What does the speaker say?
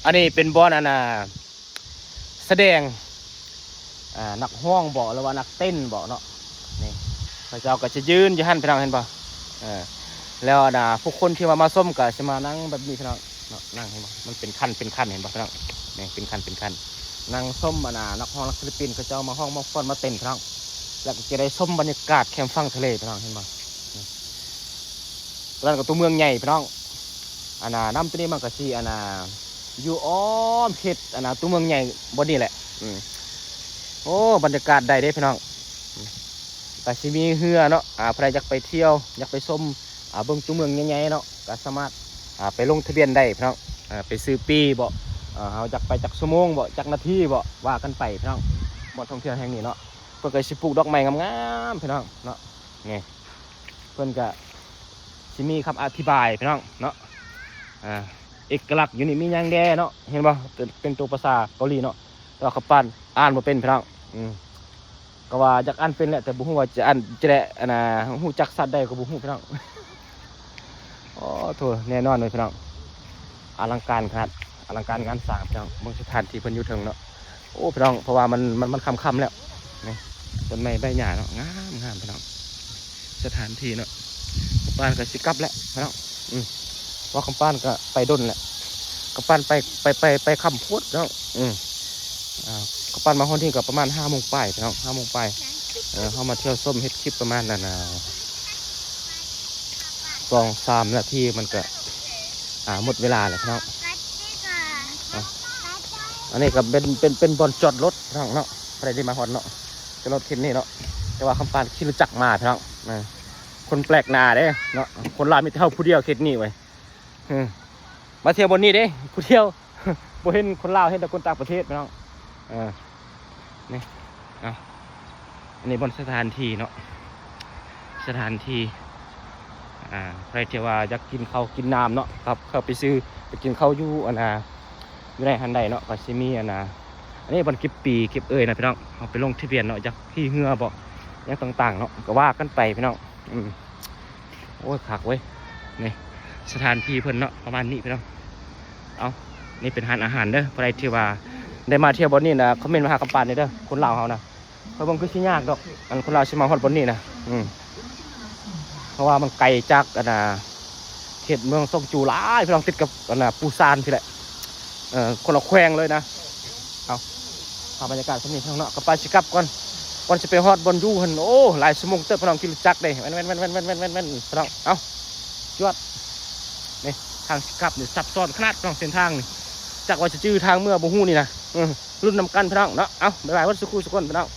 ອັນນີ້ເປັນບ່ອນອັນນ່າ ສະແດງ ອ່າ ນັກຮ້ອງບໍ ຫຼືວ່ານັກເຕັ້ນບໍເນາະ. ນີ້ ເຂົາເຈົ້າກໍຈະຢືນຢູ່ຫັ້ນ ພີ່ນ້ອງເຫັນບໍ່? ເອີ ແລ້ວອັນນ່າ ຜູ້ຄົນທີ່ວ່າມາຊົມກໍຊິມານັ່ງແບບນີ້ ພີ່ນ້ອງເນາະ. ນັ່ງ ເຫັນບໍ່? ມັນເປັນຂັ້ນເປັນຂັ້ນ ເຫັນບໍ່ ພີ່ນ້ອງ? ນີ້ເປັນຂັ້ນເປັນຂັ້ນ ນັ່ງຊົມອັນນ່າ ນັກຮ້ອງນັກສິລະປິນເຂົາເຈົ້າມາຮ້ອງມາຟ້ອນມາເຕັ້ນ ພີ່ນ້ອງ. ແລ້ວກໍຈະໄດ້ຊົມບັນຍາກາດແຄມຝັ່ງທະເລ ພີ່ນ້ອງເຫັນບໍ່? ນີ້ ຕົວນັ້ນກໍຕົວເມືອງໃຫຍ່ ພີ່ນ້ອງ. ອັນນ່າ ນ້ຳຕົວນີ້ມັນກໍຊິອັນນ່າ ຢູ່ອ້ອມເຂດອັນນ່າ ຕົວເມືອງໃຫຍ່ບ່ອນນີ້ແຫຼະ. ອືມ ໂອ້ ບັນຍາກາດໄດ້ເດ້ ພີ່ນ້ອງ. ອືມ ກໍຊິມີເຮືອເນາະ ອ່າ ໃຜຢາກໄປທ່ຽວ ຢາກໄປຊົມ ອ່າ ເບິ່ງຕົວເມືອງໃຫຍ່ໆເນາະ ກໍສາມາດ ອ່າ ໄປລົງທະບຽນໄດ້ ພີ່ນ້ອງ. ອ່າ ໄປຊື້ປີ້ບໍ ອ່າ ເຮົາຢາກໄປຈັກຊົ່ວໂມງບໍ ຈັກນາທີບໍ ວ່າກັນໄປ ພີ່ນ້ອງ. ບ່ອນທ່ອງທ່ຽວແຫ່ງນີ້ເນາະ ເພິ່ນກໍຊິປູກດອກໄມ້ງາມໆ ພີ່ນ້ອງເນາະ. ນີ້ ເພິ່ນກະຊິມີຄຳອະທິບາຍ ພີ່ນ້ອງເນາະ. ອ່າ ເອກະລັກຢູ່ນີ້ມີຫຍັງແດ່ເນາະ ເຫັນບໍ່? ເປັນ ເປັນຕົວພາສາເກົາຫຼີເນາະ ແຕ່ວ່າຄຳປານອ່ານບໍ່ເປັນ ພີ່ນ້ອງ. ອືມ ກໍວ່າຢາກອ່ານເປັນແຫຼະ ແຕ່ບໍ່ຮູ້ວ່າຈະອ່ານ ຈະໄດ້ອັນນ່າ ຮູ້ຈັກສັດໃດກໍບໍ່ຮູ້ ພີ່ນ້ອງ. ໂອ້ໂຖ ແນ່ນອນເລີຍ ພີ່ນ້ອງ ອະລັງການຂະໜາດ ອະລັງການງານສ້າງ ພີ່ນ້ອງ. ເບິ່ງສະຖານທີ່ເພິ່ນຢູ່ເທິງເນາະ. ໂອ້ ພີ່ນ້ອງ ເພາະວ່າມັນ ມັນ ມັນຄ່ຳໆແລ້ວ. ນີ້ ຕົ້ນໄມ້ໃບຫຍ້າເນາະ ງາມໆ ພີ່ນ້ອງ. ສະຖານທີ່ເນາະ ຄຳປານກໍຊິກັບແລ້ວ ພີ່ນ້ອງ. ອືມ ວ່າຄຳປານກໍໄປດົນແລ້ວ ຄຳປານໄປ ໄປ ໄປ ໄປຄ່ຳໂພດ ພີ່ນ້ອງ. ອືມ ອ່າ ຄຳປານມາຮອດນີ້ກໍປະມານຫ້າໂມງປາຍ ພີ່ນ້ອງ ຫ້າໂມງປາຍ. ເອີ ເຮົາມາທ່ຽວຊົມເຮັດຄລິບປະມານນັ້ນນະ ສອງສາມນາທີ ມັນກໍ ອ່າ ໝົດເວລາແລ້ວ ພີ່ນ້ອງ. ອ່ະ ອັນນີ້ກໍເປັນ ເປັນ ເປັນບ່ອນຈອດລົດ ພີ່ນ້ອງເນາະ ໃຜໄດ້ມາຮອດເນາະ ຈອດລົດເຂດນີ້ເນາະ. ແຕ່ວ່າຄຳປານຂີ່ລົດຈັກມາ ພີ່ນ້ອງ. ເອີ ຄົນແປກໜ້າເດ້ເນາະ ຄົນລາວມີແຕ່ເຮົາຜູ້ດຽວເຂດນີ້ເວີຍ. ເອີ ມາທ່ຽວບ່ອນນີ້ເດ້ ຜູ້ດຽວ ບໍ່ເຫັນຄົນລາວ ເຫັນແຕ່ຄົນຕ່າງປະເທດ ພີ່ນ້ອງ. ເອີ ນີ້ ເອົາ ອັນນີ້ບ່ອນສະຖານທີ່ເນາະ ສະຖານທີ່ ອ່າ ໃຜທີ່ວ່າຢາກກິນເຂົ້າກິນນ້ຳເນາະ ກັບເຂົ້າໄປຊື້ ໄປກິນເຂົ້າຢູ່ອັນນ່າ ຢູ່ໃນຫັ້ນໄດ້ເນາະ. ກໍຊິມີອັນນ່າ ອັນນີ້ບ່ອນເກັບປີ້ເກັບເອີຍນະ ພີ່ນ້ອງ. ເຮົາໄປລົງທະບຽນເນາະ ຢາກຂີ່ເຮືອບໍ ຫຍັງຕ່າງໆເນາະ ກໍວ່າກັນໄປ ພີ່ນ້ອງ. ອືມ ໂອ້ຍ ຄັກເວີຍ. ນີ້ສະຖານທີ່ເພິ່ນເນາະ ປະມານນີ້ ພີ່ນ້ອງ. ເອົາ ນີ້ເປັນຮ້ານອາຫານເດີ ຜູ້ໃດທີ່ວ່າໄດ້ມາທ່ຽວບ່ອນນີ້ນະ ຄອມເມັນມາຫາຄຳປານແດ່ເດີ ຄົນລາວເຮົານະ. ຂ້ອຍເບິ່ງຄືຊິຍາກດອກ ອັນຄົນລາວຊິມາຮອດບ່ອນນີ້ນະ. ອືມ ເພາະວ່າມັນໄກຈາກອັນນ່າ ເຂດເມືອງຊອງຈູຫຼາຍ ພີ່ນ້ອງ ຕິດກັບອັນນ່າ ປູຊານພີ້ແຫຼະ. ເອີ ຄົນລະແຂວງເລີຍນະ. ເອົາ ພາບບັນຍາກາດສ່ຳນີ້ ພີ່ນ້ອງເນາະ ກໍໄປ ຊິກັບກ່ອນ ກ່ອນຊິໄປຮອດບ່ອນຢູ່ຫັ້ນ. ໂອ້ ຫຼາຍຊົ່ວໂມງເຕີບ ພີ່ນ້ອງ ຂີ່ລົດຈັກເດ້ ແວ່ນໆ ພີ່ນ້ອງ. ເອົາ ຈວດ. ນີ້ທາງຊິກັບນີ້ຊັບຊ້ອນຂະໜາດ ພີ່ນ້ອງ ເສັ້ນທາງນີ້ ຈັກວ່າຈະຈື່ທາງເມືອບໍ່ຮູ້ນີ້ນະ. ເອີ ລຸ້ນນຳກັນ ພີ່ນ້ອງເນາະ. ເອົາ ບາຍບາຍ ເບິດສູ່ຄູ່ສູ່ຄົນ ພີ່ນ້ອງ.